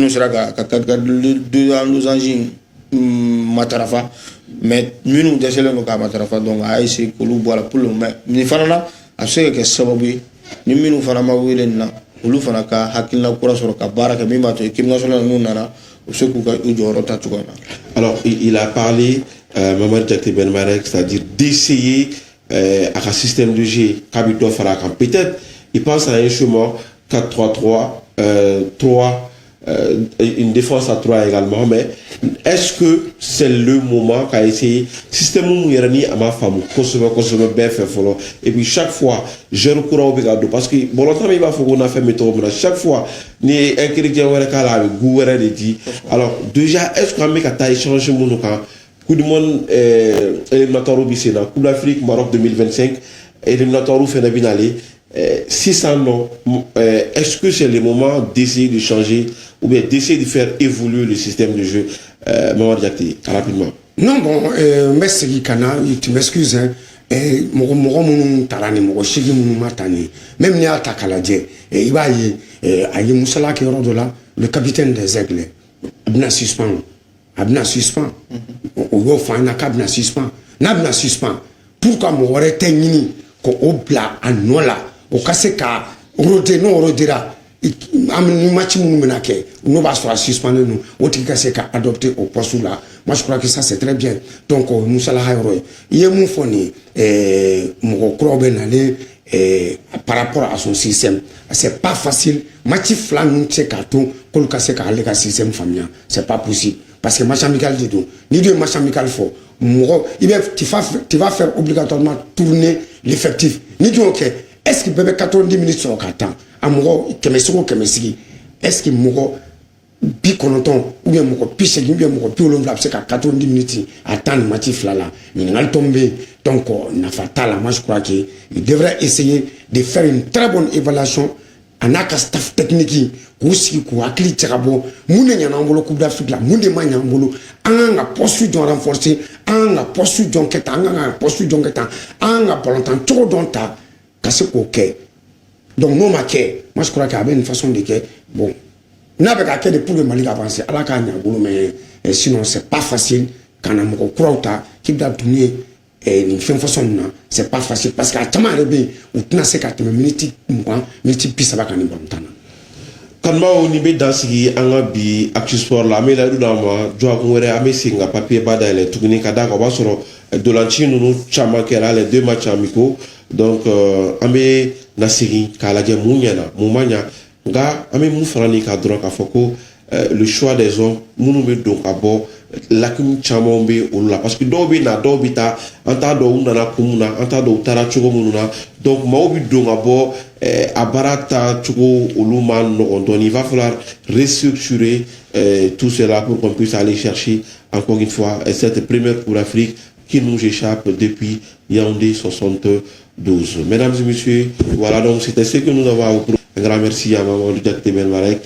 Sera ka 4 2 losange matarafa, mais minnu dɛsɛlen don k'a matarafa, donc a y'a essayer k'olu bɔ a la pour le moment. Nin fana na, a bɛ se ka kɛ sababu ye ni minnu fana ma wele nin na, olu fana ka hakilina kura sɔrɔ ka baara kɛ, min b'a to équipe nationale n'u nana, u bɛ se k'u ka u jɔyɔrɔ ta cogoya min na. Alors, il a parlé, Mamadou Diakité Ben Marek, c'est-à-dire d'essayer à un système de jeu, k'a bɛ dɔ fara a kan. Peut-être, il pense à un chemin 4-3-3, 3, une défense à 3 également, mais est-ce que c'est le moment k'a essayer système mun yɛrɛ ni a ma faamu kosɛbɛ kosɛbɛ bɛɛ fɛ fɔlɔ? Et puis chaque fois, joueur kuraw bɛ ka don, parce que bɔlɔntan min, i b'a fɔ ko nafɛn bɛ cogo min na, chaque fois ni ye ingrédient wɛrɛ k'a la, a bɛ goût wɛrɛ de di. Alors déjà, est-ce que an bɛ ka taa échange minnu kan, Coupe du monde éliminatoire bɛ sen na, Coupe d'Afrique Maroc 2025 éliminatoire fɛnɛ bɛ nalen sisan nɔ, est-ce que c'est le moment d'essayer de changer ou bien d'essayer de faire évoluer le système de jeu, Mamadou Diakité, rapidement? Non, bon, n bɛ segin ka na, tu m'excuses hein, mɔgɔ mɔgɔ minnu taara nin, mɔgɔ 8 minnu ma ta nin, même n'i y'a ta k'a lajɛ, i b'a ye a ye musala kɛ yɔrɔ dɔ la, le capitaine des Aigles, a bɛna suspend, a bɛna suspend, o y'o fɔ an ɲɛna k'a bɛna suspend. N'a bɛna suspend, pourquoi mɔgɔ wɛrɛ tɛ ɲini k'o bila a nɔ la, o ka se ka roder? N'o rodera, an ni match minnu bɛna kɛ, n'o b'a sɔrɔ a suspendu don, o tigi ka se ka adopter o poste la. Moi, je crois que ça, c'est très bien. Donc o ye musalaha yɔrɔ ye. I ye mun fɔ nin ye, mɔgɔ kuraw bɛ nalen, par rapport à son système, c'est pas facile. Match fila ninnu tɛ se k'a to k'olu ka se k'ale ka système faamuya, c'est pas possible, parce que match amical de don. N'i dun ye match amical fɔ, mɔgɔ i bɛ tu vas faire obligatoirement tourner l'effectif. Ni dun y'o kɛ, est ce que bɛɛ bɛ 90 minutes sɔrɔ ka tan a mɔgɔ 100 sigi o 100 sigi? Est ce que mɔgɔ 90 ou bien mɔgɔ 80 ou bien mɔgɔ 70 a bɛ se ka 90 minutes a tan nin match fila la? Ɲininkali tɔ min bɛ yen, donc nafa t'a la. Moi, je crois que il devrait essayer de faire une très bonne évaluation, a n'a ka staff technique, k'u sigi k'u hakili jagabɔ: mun de ɲana an bolo Coupe d'Afrique la, mun de ma ɲɛ an bolo, an kan ka poste jɔn renforcer, an kan ka poste jɔn kɛ tan, an kan ka poste jɔn kɛ tan, an kan ka balontan cogo dɔn ta ka se k'o kɛ. Donc n'o ma kɛ, moi, je crois qu'il y avait une façon de kɛ. Bon, n'a bɛ ka kɛ de pour que Mali ka avancer, Ala k'a ɲɛ a bolo, mais sinon c'est pas facile ka na mɔgɔ kuraw ta k'i bɛ taa dun ye nin fɛn façon nin na. C'est pas facile, parce que a caman yɛrɛ bɛ yen, u tɛna se ka tɛmɛ miniti 20, miniti 30 kan nin balontan na. Kanubaw, ni bɛ dan sigi an ka bi Actu Sport la. An bɛ layidu d'an ma, dɔgɔkun wɛrɛ an bɛ segin ka papier ba dayɛlɛ tuguni, ka d'a kan o b'a sɔrɔ dolanci ninnu caman kɛra, les deux matchs amicaux. Donc an bɛ na segin k'a lajɛ mun ɲɛna, mun ma ɲa. Nka an bɛ mun fara nin kan dɔrɔn, k'a fɔ ko le choix des hommes minnu bɛ don ka bɔ, lacune caman bɛ olu la, parce que dɔw bɛ na, dɔw bɛ taa, an t'a dɔn u nana kun mun na, an t'a dɔn u taara cogo minnu na. Donc maaw bɛ don ka bɔ, a baara ta cogo olu ma nɔgɔn dɔɔni. Il va falloir restructurer tout cela pour qu'on puisse aller chercher encore une fois cette première Coupe d'Afrique qui nous échappe depuis Yaoundé 72. Mesdames et messieurs, voilà, donc c'était ce que nous avons à vous. Un grand merci à Mamadou Diakité Ben Marek.